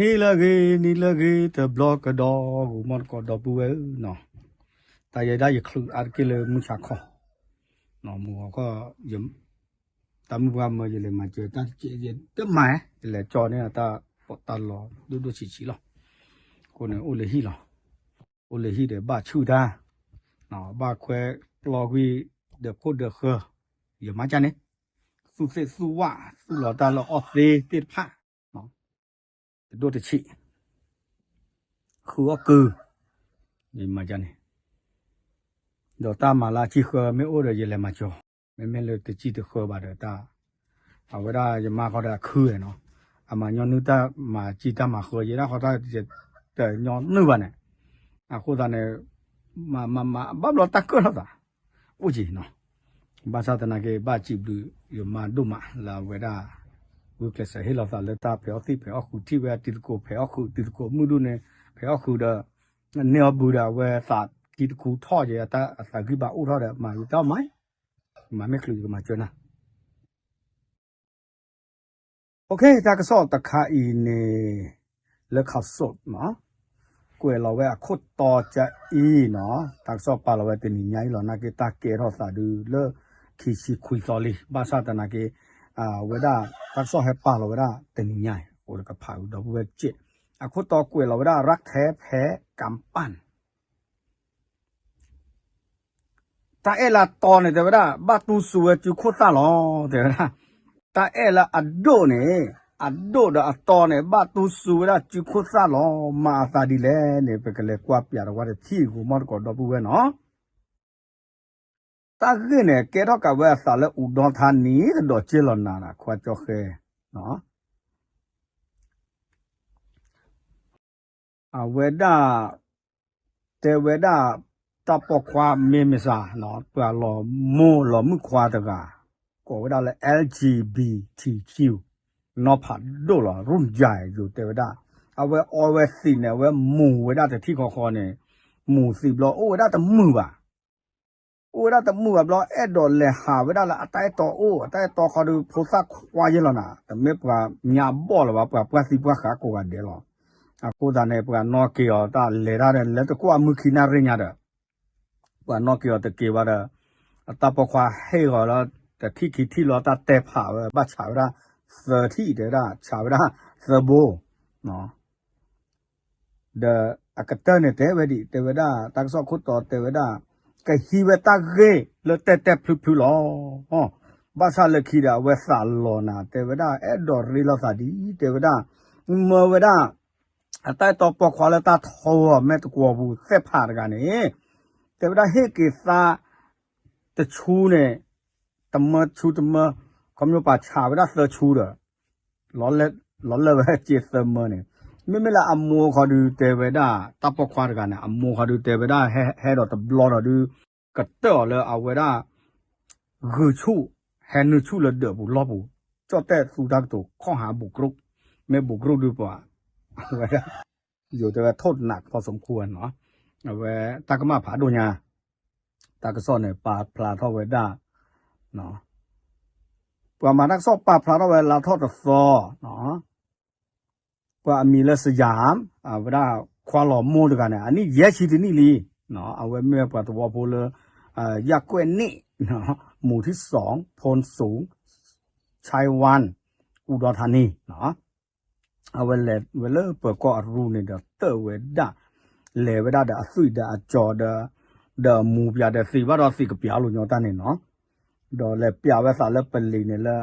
နံၤလၢအဂ့ၤ နံၤလၢအဂ့ၤ တဘျီကဒီး ဂီၤမီတကိးဒီပုၢ်ဝဲၢ်ဧၢနီၤ, တၢ်ယဲဒၣ်ယချုးအါတက့ၢ်လၢမုၢ်ဆါခီ, မုၢ်ဂီၤခီ, တၢ်မုၢ်ပှၢ်မၢယလဲၤမၤစၢၤတၢ်တကဲး ယတမၤ, ယလဲၤကၠီန့ၢ်တၢ်ပီးတၢ်လီဒိၣ်ဒိၣ်ဆံးဆံးလီၤ, အဃိန့ၣ်အိၣ်လၢဟံၣ်လီၤ, အိၣ်လၢဟံၣ်ဒီးဘၣ်ဆူၣ်တၢ်, ဘၣ်ခွဲးကျီကွံာ် ဒီးခိၣ်ဒီးဃၢၤ, ယမၤကၢ်န့ၣ်, သူၣ်သ့ၣ်သူၣ်ဝၣ် သူၣ်လီၤတၢ်လၢအီၣ်သ့သ့ၣ်တဖၣ် တဒိၣ်တဆံး, ဃုအီၣ်ကုၤ, ယမၤကၢ်န့ၣ်, ဒီးတၢ်မၤလၢအစံၣ်ဃၢမ့ၢ်အိၣ်ဒီးယလဲၤမၤစၢၤ, မ့မ့ၢ်လၢတစံၣ်တဃၢဘၣ်ဒီးတၢ်, အဝဲဒၣ်ယမါဃီဒီးအခုနီၤ, အမၤညီနုၢ်တၢ်မၤစံၣ်တၢ်မၤဃၢယဲဒၣ်ဃီတၢ်, တညီနုၢ်ဘၣ်န့ၣ်, အဃိသတးန့ၣ်, မၤမၤမၤ ဘၣ်ဘျီတၢ်ကၢၣ်လိာ်သး, အိၣ်က့ၤနီၤ, ဘၣ်ဆၣ်သနာ်က့ ဘၣ်စံးဘျုးယမါဒိၣ်မးလၢအဝဲဒၣ်, ဂုာ်ကျဲးစၢးဟ့ၣ်လီၤသးလၢတၢ်ဖဲးအီၣ်သံၣ်ဖဲးအီၣ်ဃုာ်ထံၣ်ဝဲတံၤသကိးဖဲးအီၣ်ဃုာ်တံၤသကိးမုၢ်ဒိၣ်န့ၣ်, ဖဲးအီၣ်ဃုာ်ဒီး, န့ၢ်အီၣ်ဘုဒီးအဝဲသးခံတခူထီၣ်က့ၤအသးဂံၢ်ဘါအိၣ်ထီၣ်ဒီး မၤယတၢ်မၤ, မၤမ့ၢ်ချုးယကမၤစၢၤနၤ တၢ်ကစီၣ်တခါအံၤန့ၣ်, လၢခးစိးနီၤ, ကွဲးလီၤဝဲအခိၣ်တီကအံၤနီၤ, တၢ်ကစီၣ်ပာ်လီၤဝဲတနံၤညါအံၤလီၤ, နာ်က့တၢ်ကဲထီၣ်သးဒုလၢခံဆံခွံသီလံ, ဘၣ်ဆၣ်သနာ်က့, အဝဲဒၣ်, တၢ်ကစီၣ်ဟဲပာ်လီၤဝဲဒၣ်တနံၤညါအံၤ, အိၣ်လၢကဖးဒီပုၢ်ဝဲၢ်စ့ၢ်, အခိၣ်တီကွဲးလီၤဝဲဒၣ် ရၢ်ခဲဖဲကၣ်ပၣ် တၢ်အဲၣ်လၢအတီန့ၣ် တဲဝဲဒၣ် ဘၣ်တူၢ်စူၤဝဲစုခိၣ်သၣ်လီၤ, တဲဝဲဒၣ်, တၢ်အဲၣ်လၢအဒိၣ်န့ၣ်, အဒိၣ်ဒီးအတီန့ၣ် ဘၣ်တူၢ်စူၤဝဲဒၣ်စုခိၣ်သၣ်လီၤ, မၤအသးဒ်လဲၣ်န့ၣ် ပကလဲၤကွၢ်ပၠးဒီးဝဲတထံၣ်ဂီၤမီၢ်တကိးဒီပုၢ်ဝဲၢ်နီၤ, တၢ်ဂ့ၢ်န့ၣ် ကဲထီၣ်ကးဝဲအသးလၢအူဒီထါနံၤကဒီးက့ၢ်လီၤနၤ ခွါကၠီဃဲ အဝဲဒၣ်, တဲဝဲဒၣ်, တၢ်ပိာ်ခွါမ့မ့ၢ်စး, ပှၤလီၤမိၢ်လီၤမုၣ်ခွါတဂၤ, ကိးဝဲဒၣ်လၢ L G B T Q, နီၢ်ဖးဒိၣ်လီၤ ရူၣ်ယၤယိၤ တဲဝဲဒၣ်, အဝဲအီဝဲသံးန့ၣ် အဝဲမူၤဝဲဒၣ်တထံၣ်ဃီဃီန့ၣ်, မူၤသံးဘျီအိၣ်ဝဲဒၣ်တမုာ်ဘၣ် အိၣ်ဝဲဒၣ်တမုာ်ဘၣ်ဘျီ အဲၣ်ဒိးလဲၤဟးဝဲဒၣ်လၢအတၢ်အဲၣ်တီအိၣ်, အတၢ်အဲၣ်တီခီဒုးဖိသၣ်ခွါယဲၢ်လီၤနၤ, တမ့ၢ်ပှၤညါဘီၣ်လၢၤဘၣ် ပှၤပှၢ်သံပှၢ်ဃးကိးဂၤဒဲးလီၤ. အဃိသတးန့ၣ် ပှၤနီၢ်က့ၤအီၤတၢ်လဲၤတၢ်ဒီး လဲၤတကွၢ်မုၢ်ခံနၣ်ရ့ၣ်ညါဒီး ပှၤနီၢ်က့ၤအီၤတက့ၤဘၣ်ဒီး အတၢ်ပိာ်ခွါဟ့ၣ်ဂီၤလၢ တထံၣ်ခံထံၣ်လီၤ တၢ်တဲဖးဝဲ ဘၣ်ဆးဝဲဒၣ်သၢထံၣ် တဲဝဲဒၣ် ဆးဝဲဒၣ်သၢဘိ ဒီးအကတၢၢ်န့ၣ်တဲဝဲဒ် တဲဝဲဒၣ် တၢ်ကစီၣ်ခိၣ်တီတဲဝဲဒၣ် ကဟံးဝဲတၢ်ဂ့ၢ်လၢတဲတဲဖျုးဖျုးလီၤ. ဘၣ်ဆၣ်လၢခံဒီး အဝဲသးလီၤနၤ တဲဝဲဒၣ် အဲၣ်ဒိးရ့လိာ်သးဒ် တဲဝဲဒၣ် မၢဝဲဒၣ် အတၢ်အဲၣ်တီပိာ်ခွါလၢတၢ်ထီအီၤ မဲာ်တကွီၤပူၤသ့ၣ်ဖးတဂၤန့ၣ် တဲဝဲဒၣ်ဟ့ၣ်က့ၤသး တဆူန့ၣ် တမၢဆူတမၢ ခီဖျိပှၤဆးဝဲဒၣ်သၢဆူဒီး လီၤလၢာ်ဝဲက့ၤသၢမၢန့ၣ် မ့မ့ၢ်လၢအမိၢ်ခီဒုးတဲဝဲဒၣ် တၢ်ပိာ်ခွါတဂၤန့ၣ် အမိၢ်ခီဒုးတဲဝဲဒၣ် ဟဲဒီးတဘျီဒီးဒုး ကတၢၢ်အီၤလၢအဝဲဒၣ် ဂုာ်ဆူၣ် ဟဲနုာ်ဆူၣ်လၢဒၢးပူၤလီၢ်ပူၤ ကၠီၣ်တဲၣ်သူတၢ်ကတိၤခီၣ်ဟးဘူးကရိၣ် မ့ၢ်ဘူးကရိၣ်ဒုးပှၤ အဝဲဒၣ် ယိၤတဲဝဲ ထိၣ်နးဖီစိမ်ခူဝဲနီၤ အဝဲတၢ်ကမၣ်ဖးဒိၣ်ညါ တၢ်ကစီၣ်န့ၣ် ပာ်ဖျါထီၣ်ဝဲဒၣ် ပှၤမၤတၢ်ကစီၣ်ပာ်ဖျါထီၣ်ဝဲလါထီၣ်တသီ ပှၤအမံၤလၢစယၤ အဝဲဒၣ်ခွါလီၤမိၢ်တဂၤန့ၣ် အနံၣ်ယဲၢ်ဆံတနံၣ်လံ အဝဲမ့ၢ်ပှၤသဝီဖိလၢ ရပ်ကွက်နှစ် မူထံစီၣ် ဖိစိၣ် ချိုင့်ဝၢၼ်ႇ အူဒီထါနံ အဝဲလဲၤဝဲလၢပၢၤကီၢ်အရူန့ၣ်ဒီးတၢၢ်ဝဲဒၣ် လဲၤဝဲဒၣ်ဒီးအသွံၣ်ဒီးအကၠီဒီး ဒီးမူၤပၠးဒီးသံးဘၣ်ဒီးသံးကပျၢ်လိာ်ညီတၢ်န့ၣ်နီၤ ဒီးလဲၤပျးဝဲသးလၢပလံၤန့ၣ်လၢ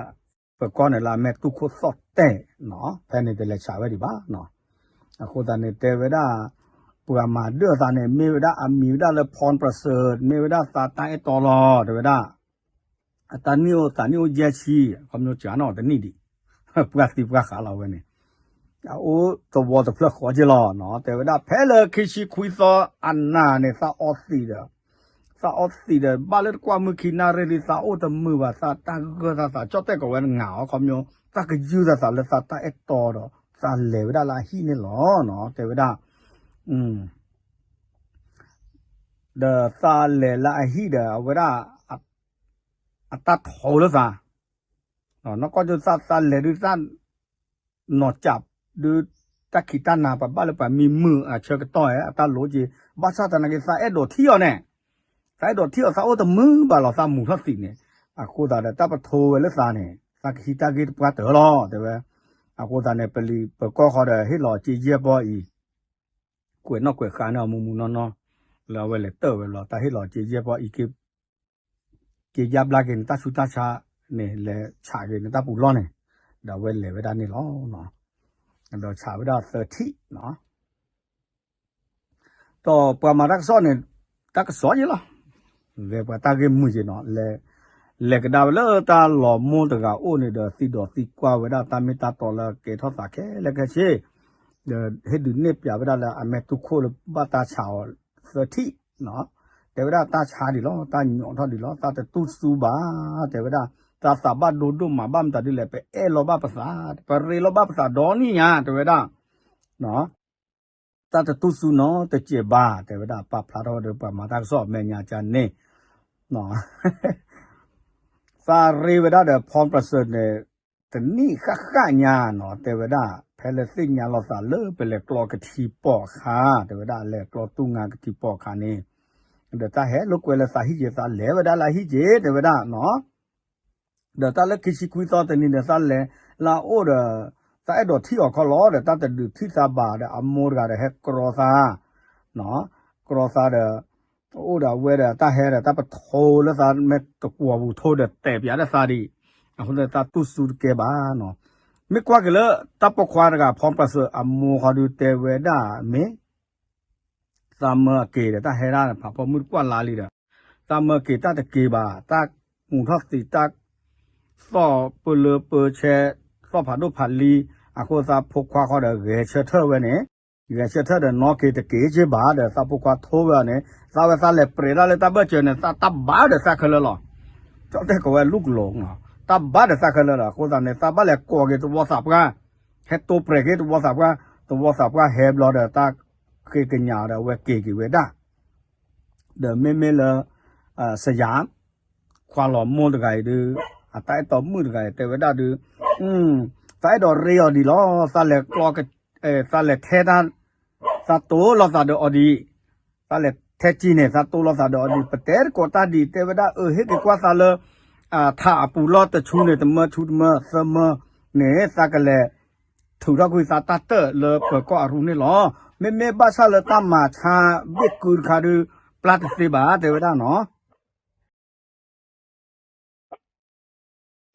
ပၢၤကီၢ်န့ၣ်လၢအမ့ၢ်တူၢ်ခိၣ်သီၣ်တဲာ်နီၤ ဖဲန့ၣ်တလဲၤဆးဝဲဒံးဘၣ်နီၤ အဃိသတးန့ၣ်တဲဝဲဒၣ် ပှၤမၤဒၢၣ်အသးန့ၣ် မ့ၢ်ဝဲဒၣ်အမံၤဝဲဒၣ်လၢ ဖီၣ်ပြစၢၢ် မ့ၢ်ဝဲဒၣ်သးတၢ်အဲၣ်တီလီၤ တဲဝဲဒၣ် အတၢ်နံၣ်အိၣ်သးနံၣ်အိၣ်ယဲၢ်ဆံ ခီဖျိစှၤနီၣ်တနံၣ်ဒံး ပှၢ်သံပှၢ်ဃးလီၤဝဲန့ၣ် အအိၣ်သဝီတဖျၢၣ်ဃီက့လီၤနီၤ တဲဝဲဒၣ် ဖဲလၢခံဆံခွံသီအနၤန့ၣ် သးအီသံးဒီး သးအီသံးဒီး ဘၣ်လၢတကွၢ်မုၢ်ခံနၣ်ရ့ၣ်လံ သးအိၣ်တမုာ်ဘၣ် သးတၢ်ဂၢၢ်သးသး ကၠီၣ်တဲၣ်ကီးဝဲတငါအီၤ ခီဖျိ သးကယုၢ်သးသးလၢသးတၢ်အဲၣ်တီဒီး သးလဲၤဝဲဒၣ်လၢအဟံၣ်န့ၣ်လီၤနီၤ တဲဝဲဒၣ် ဒီးသးလဲၤလၢအဟံၣ်ဒီး အဝဲဒၣ် အတၢ်ထီလၢသး နီၢ်ကီၢ်ဒုးသးသးလဲၤဒုးသး နီၢ်ကၠးဒုး တၢ်ခံးတၢ်နၤ ပဘၣ်လၢပှၤမံမုာ်အဆၢကတီၢ် အတၢ်လိၤက့ၤ ဘၣ်ဆၣ်သနာ်က့ သးအဲၣ်ဒိးထံၣ်အီၤန့ၣ် သးအဲၣ်ဒိးထံၣ်အီၤ သးအိၣ်တမုာ်ဘၣ်လီၤ သးမူထီၣ်သံးန့ၣ်, အဃိသတးဒီး တၢ်ပထိဝဲလၢသးန့ၣ် သးကဟံးတၢ်ဂ့ၢ်တပှၢ်တၢၢ်လီၤ တဲဝဲ. အဃိသတးန့ၣ် ပလံၤပကီၢ်ဃီဒီး ဟ့ၣ်လီၤစ့ယဲၢ်ပီအံၤ ကွဲးနီၣ်ကွဲးဃါန့ၢ်အီၤမူမူနီၢ်နီၢ် လၢအဝဲလဲၤတၢၢ်ဝဲလီၤ တၢ်ဟ့ၣ်လီၤစ့ယဲၢ်ပီအံၤက့ က့ၤယါဘျါက့ၤနတၢ်ဆူးတၢ်ဆါန့ၣ် လဲၤဆးက့ၤနတၢ်ပူၤလီၢ်န့ၣ်, ဒီးအဝဲလဲၤဝဲဒၣ်န့ၣ်လီၤ. ဒီးဆးဝဲဒၣ်သၢထံၣ်နီၤ, ဒီးပှၤမၤတၢ်ကစီၣ်န့ၣ် တၢ်ကစီၣ်ယ့လီၤ, ဂဲၤပှၤတၢ်ဂ့ၢ်မုာ်ယ့နီၤ, လဲၤကဒါဝဲလၢတၢ်လီၤမိၢ်တဂၤအိၣ်န့ၣ်ဒီး သံဒိးသံကွၢ်ဝဲဒၣ်တၢ်မ့ၢ်တၢ်တီလၢကဲထီၣ်သးခဲလၢာ်ခဲဆ့ ဒီးဟ့ၣ်ဒုးနဲၣ်ပၠးဝဲဒၣ်လၢအမဲာ်တူၢ်ခိၣ်လၢဘၣ်တၢ်ဆးအီၤသၢထံၣ်, တဲဝဲဒၣ်တၢ်ဆါဒံးလီၤ, တၢ်ညိးထီၣ်ဒံးလီၤ, တၢ်တတူၢ်စူဘၣ်, တဲဝဲဒၣ်, တၢ်သးဘၣ်ဒိဒိၣ်မးဘၣ်မတၤဒ်လဲၣ်, ပအဲၣ်လီၤဘၣ်ပသး, ပရ့လီၤဘၣ်ပသးဒီနံၣ်ညါ, တဲဝဲဒၣ် တၢ်တတူၢ်စူနီတစဲးဘၣ်, တဲဝဲဒၣ်, ပာ်ဖျါထီၣ်ဝဲဒီးပှၤမၤတၢ်ကစီၣ်အမဲာ်ညါကန့ၣ် သးရ့ဝဲဒၣ်ဒီး ဖီၣ်ပြစၢၣ်န့ၣ် တနံၣ်ဃၣ်ဃၣ်ညါနီၤ, တဲဝဲဒၣ်, ဖဲလၢသ့ၣ်ညါလိာ်သးလၢပလဲၤကျီကထံပီၢ်အခါ, တဲဝဲဒၣ်, လဲၤကျီတူၢ်ငါကထံပီၢ်အခါန့ၣ်, ဒီးတၢ်ဟဲလိာ်ကွဲလၢသးဟံၣ်က့ၤ, သးလဲၤဝဲဒၣ်လၢဟံၣ်က့ၤ, တဲဝဲဒၣ်နီၤ. ဒီးတၢ်လၢခံဆံခွံသီတနံၤဒီး သးလဲၤလၢအအိၣ်ဒီး သးအဲၣ်ဒိးထံၣ်အီၤခီလီၤဒီး တၢ်တဒုးထံၣ်သးဘၣ်ဒီး အမိၢ်တဂၤဒီးဟဲကြီသး, ကြီသးဒီး အိၣ်ဒီးအဝဲဒီးတၢ်ဟဲဒီး တၢ်ပထိလၢသးမ့ၢ်တကွီၤပူၤထိဒီး တဲပၠးဒၣ်သးဒံး, အဃိသတး တၢ်တူၢ်စူတကဲဘၣ်နီၤ. မ့ၢ်ကွၢ်က့ၤလၢတၢ်ပိာ်ခွါတဂၤ ဖီၣ်ပြစၢၣ်အမိၢ်ဃီဒုးတဲဝဲဒၣ်မ့ၢ် သးမၢအက့ၤဒီး တၢ်ဟဲဒၣ်ဖးဖီမုၢ်တကွၢ်လါလံဒီး သးမၢက့ၤတၢ်တက့ၤဘၣ်, တၢ်မူထီၣ်သံး တၢ်သီၣ်ပၢလၢပၢဆဲး သီၣ်ဖးဒိၣ်ဖးလံ, အဃိသးဖိခွါဃီဒီးဂဲၤဆၢထၢၣ်ဝဲန့ၣ်, ဂဲၤဆၢထၢၣ်ဒီးနီၢ်က့ၤတက့ၤက့ၤဘၣ်ဒီး သးဖိခွါထိဝဲအီၤန့ၣ် သးဝဲသးလဲၤပြဲးတၢ်လၢတၢ်ဘၢၣ်စၢၤန့ၣ် သးတၢ်ဘၣ်ဒီးသးခဲလၢာ်လီၤ. ကၠီတဲကိးဝဲလူၢ်ကလိာ်, တၢ်ဘၣ်ဒီးသးခဲလၢာ်လီၤ. အဃိသတးန့ၣ် သးဘၣ်လဲၤကိးက့ၤသဝီသးပှၢ်, ဟဲတိပြဲးက့ၤသဝီသးပှၢ်, သဝီသးပှၢ်ဟဲဘျီဒီး တၢ်ဃ့ကညးဒီး အဝဲက့ၤက့ၤဝဲဒၣ် ဒီးမ့မ့ၢ်လၢ စယၤ ခွါလီၤမိၢ်တဂၤအံၤဒုး, အတၢ်အဲၣ်တီမုၣ်တဂၤအံၤ တဲဝဲဒၣ်ဒုး, သးအဲၣ်ဒိးရ့အီၤဒံးလီၤ, သးလဲၤကျီ, သးလဲၤထဲတၢ်, သးတိၢ်လိာ်သးဒီးအီၤဒံး, သးလဲၤထဲကံန့ၣ် သးတိၢ်လိာ်သးဒီးအီၤဒံး, ပတဲတကိးတၢ်ဒံး တဲဝဲဒၣ်အၢ ဟ့ၣ်က့ၤကွၢ်သးလၢ ထးအပူၤလီၢ်တဆူန့ၣ် တမၢဆူတမၢသၢမၢန့ၣ် သးကလဲၤ ထုးထီၣ်ကွံာ်သးတၢ်တၢၢ်လၢပၢၤကီၢ်အရူၢ်န့ၣ်လီၤ. မ့မ့ၢ်ဘၣ်ဆၣ်လၢတၢ်မၤဆါဘ့ၣ်ကုတခါဒုး ပျၢ်တသ့ဘၣ် တဲဝဲဒၣ်နီၤ.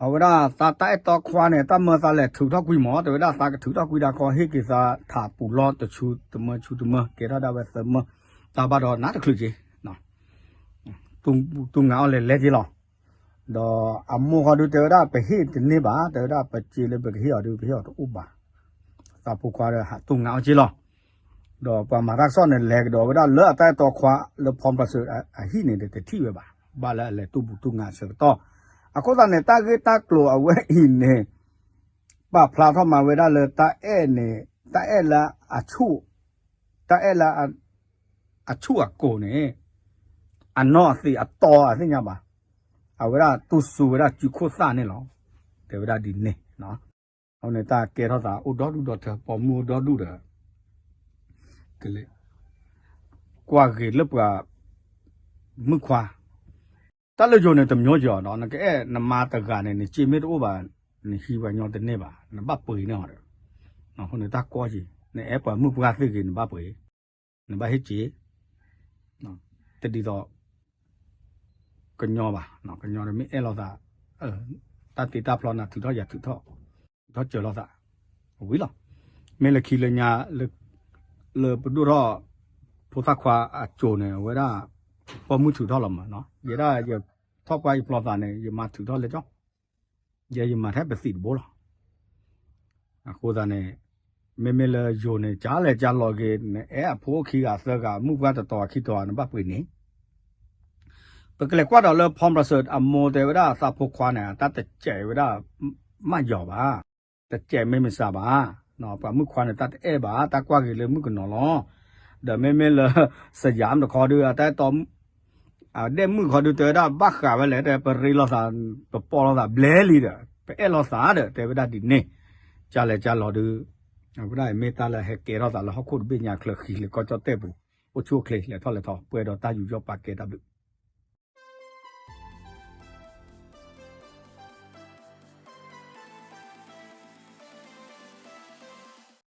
အဝဲဒၣ်သးတၢ်အဲၣ်တီခွါန့ၣ် တၢ်မၢသးလဲၤထုးထီၣ်ကွံာ်မး တဲဝဲဒၣ် သးကထုးထီၣ်ကွံာ်ဒၣ်ခီ ဟ့ၣ်က့ၤသးထးပူၤလီၢ်တဆူတမၢဆူတမၢ ကဲထီၣ်ဒၣ်ဝဲသၢမၢ တၢ်ဘၣ်ဒီးနးတချုးက့ၤ တူၢ်ငါအီၤလဲၤလဲၤက့ၤလီၤ. ဒီးအမိၢ်ဃီဒုးတဲဝဲဒၣ် ပဟ့ၣ်တန့ၢ်ဘၣ် တဲဝဲဒၣ် ပစ့လၢပကဟ့ၣ်အီၤဒုး ပဟ့ၣ်အီၤတအိၣ်ဘၣ်. သးဖိခွါဒီးဟးတူၢ်ငါအီၤက့ၤလီၤ. ဒီးပှၤမၤတၢ်ကစီၣ်န့ၣ် လဲၤကဒီးဝဲဒၣ်လၢအတၢ်အဲၣ်တီခွါလၢ ဖီၣ်ပြစၢၣ်အဟံၣ်န့ၣ်ဒီး တထံၣ်ဝဲဘၣ်. ဘၣ်လၢအလဲၤတူၢ်ပူၤတူၢ်ငါအဆၢကတီၢ်. အဃိသတးန့ၣ် တၢ်ဂ့ၢ်တၢ်ကျိၤအဝဲအံၤန့ၣ် ပာ်ဖျါထီၣ်မၤဝဲဒၣ်လၢတၢ်အဲၣ်န့ၣ် တၢ်အဲၣ်လၢအဆူၣ်, တၢ်အဲၣ်လၢအဆူၣ်အကိာ်န့ၣ် အနီၢ်အသံးအတီအသ့ၣ်ညါဘၣ်. အဝဲဒၣ်တူၢ်စူဝဲဒၣ်စုခိၣ်သၣ်န့ၣ်လီၤ. တဲဝဲဒၣ်ဒ်န့ၣ်. အဃိန့ၣ် တၢ်ကဲထီၣ်သးအိၣ်ဒီဒူၣ်ဒီထၢ ပိာ်မုၣ်အိၣ်ဒီဒူၣ်ဒီး ကလဲၤ ကွၢ်ဂ့ၤလၢပှၤမုၣ်ခွါ တၢ်လၢယိၤန့ၣ် တမျိုးကီးဒီး နကအဲၣ်နမါတဂၤန့ၣ် နစ့မ့ၢ်တအိၣ်ဘၣ် နဟံးပှၤညီတန့ၢ်ဘၣ် နဘၣ်ပှ့ၤန့ၢ်အီၤဒီး အဃိန့ၣ်တၢ်ကီက့ၤ နအဲၣ်ပှၤမုၣ်ပှၢ်သ့ၣ်ဂ့ၤ နဘၣ်ပှ့ၤ နဘၣ်ဟ့ၣ်က့ၤ တဒ်သိး ကညီဘၣ် ကညီဒီးမ့ၢ်အဲၣ်လိာ်သး တၢ်တ့တၢ်ဖျီနၤ ထုးထီၣ်ယၤထုးထီၣ် ထုးထီၣ်စၢၤလိာ်သး ဝံၤလီၤ. မ့ၢ်လၢခံလၢညါ လၢပဒိၣ်ထီၣ် ဖိသၣ်ခွါအစိၤန့ၣ် အဝဲဒၣ် ပိာ်မုၣ်ထုးထီၣ်လီၤမး ယဲဒၣ်ယထီၣ်ပှၢ်ယပျီသးန့ၣ် ယမါထုးထီၣ်လဲကၠီ ယဲယမၤထဲပသံးတဘိလီၤ. အဃိသတးန့ၣ် မ့မ့ၢ်လၢယိၤန့ၣ် ကလဲၤကလီၤက့ၤ နအဲၣ်အဖိအိၣ်ခံဂၤသၢဂၤ မုၣ်ပှၢ်တတီၤခံတီၤ နဘၣ်ပှ့ၤန့ၢ် ပကလဲၤကွၢ်ဒီးလၢ ဖီၣ်ပြစၢၣ် အမိၢ်တဲဝဲဒၣ်သးဖိခွါန့ၣ် တၢ်တစဲးဝဲဒၣ် မးယီၤဘၣ်, တစဲးမ့ၢ်မစးဘၣ်, ပှၤမုၣ်ခွါန့ၣ် တၢ်တအဲၣ်ဘၣ် တၢ်ကွၢ်ဂ့ၤလၢမုၣ်ကနီၤလီၤ. ဒီးမ့မ့ၢ်လၢ စယၤမတခီဒုး အတၢ်အဲၣ်တီ အဒဲၣ်မုၣ်ခီဒုး တဲဝဲဒၣ်ဘၣ်ဃးဝဲလဲၣ် တဲပရ့လိာ်သး ပပိာ်လိာ်သးဘျဲလံဒီး ပအဲၣ်လိာ်သးဒီး တဲဝဲဒၣ်ဒ်န့ၣ်, ကလဲၤကလီၤဒုး အဝဲဒၣ်အံၤမ့ၢ်တၢ်လၢဟဲကဲထီၣ်သးလၢဟီၣ်ခိၣ်တဘ့ၣ်ညါချၢဃံလၢကီၢ်ကၠီၣ်တဲၣ်ပူၤ အိၣ်ဆူၣ်အိၣ်ချ့လဲၤထီၣ်လဲၤထီ ပှဲၤဒီးတၢ်ယူးယီၣ်ပာ်ကဲတၢ်ဘျုး